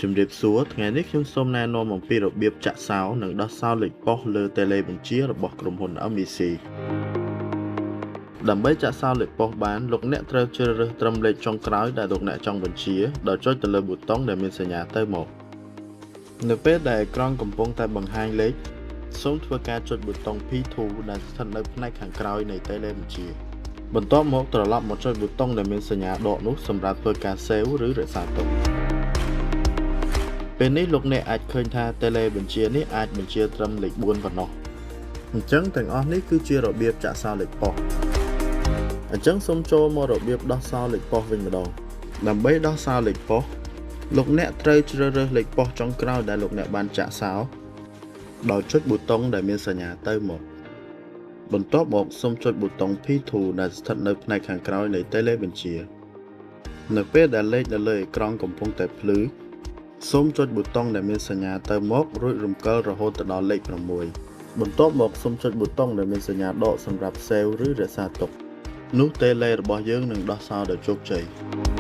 ជំរាបសួរថ្ងៃនេះខ្ញុំសូមណែនាំអំពីរបៀបចាក់សោនិងដោះសោលេខប៉ុស្តិ៍លើតេឡេបញ្ជារបស់ក្រុមហ៊ុន MEC ដើម្បីចាក់សោលេខប៉ុស្តិ៍បានលោកអ្នកត្រូវជ្រើសរើសត្រឹមលេខចុងក្រោយដែលលោកអ្នកចង់បញ្ជាដោយចុចទៅលើប៊ូតុងដែលមានសញ្ញាទៅមកនៅពេលដែលអេក្រង់កំពុងតែបង្ហាញលេខសូមធ្វើការចុចប៊ូតុង P2 ដែលស្ថិតនៅផ្នែកខាងក្រោយនៃតេឡេបញ្ជាបន្ទាប់មកត្រឡប់មកចុចប៊ូតុងដែលមានសញ្ញាដកនោះសម្រាប់ធ្វើការ Save ឬរក្សាទុកពេលនេះលោកអ្នកអាចឃើញថាតេឡេបញ្ជានេះអាចបញ្ជាត្រឹមលេខ4ប៉ុណ្ណោះអញ្ចឹងទាំងអស់នេះគឺជារបៀបចាក់សោលេខប៉ុស្តិ៍អញ្ចឹងសូមចូលមករបៀបដោះសោលេខប៉ុស្តិ៍វិញម្ដងដើម្បីដោះសោលេខប៉ុស្តិ៍លោកអ្នកត្រូវជ្រើសរើសលេខប៉ុស្តិ៍ចុងក្រោយដែលលោកអ្នកបានចាក់សោដោយចុចប៊ូតុងដែលមានសញ្ញាទៅមកបន្ទាប់មកសូមចុចប៊ូតុង P2 ដែលស្ថិតនៅផ្នែកខាងក្រោយនៃតេឡេបញ្ជានៅពេលដែលលេខនៅលើអេក្រង់កំពុងតែភ្លឺសូមចុចប៊ូតុងដែលមានសញ្ញាទៅមករួចរំកិលរហូតទៅដល់លេខ6បន្ទាប់មកសូមចុចប៊ូតុងដែលមានសញ្ញាដកសម្រាប់ Save ឬរក្សាទុកនោះតេឡេរបស់យើងនឹងដោះសោដោយជោគជ័យ។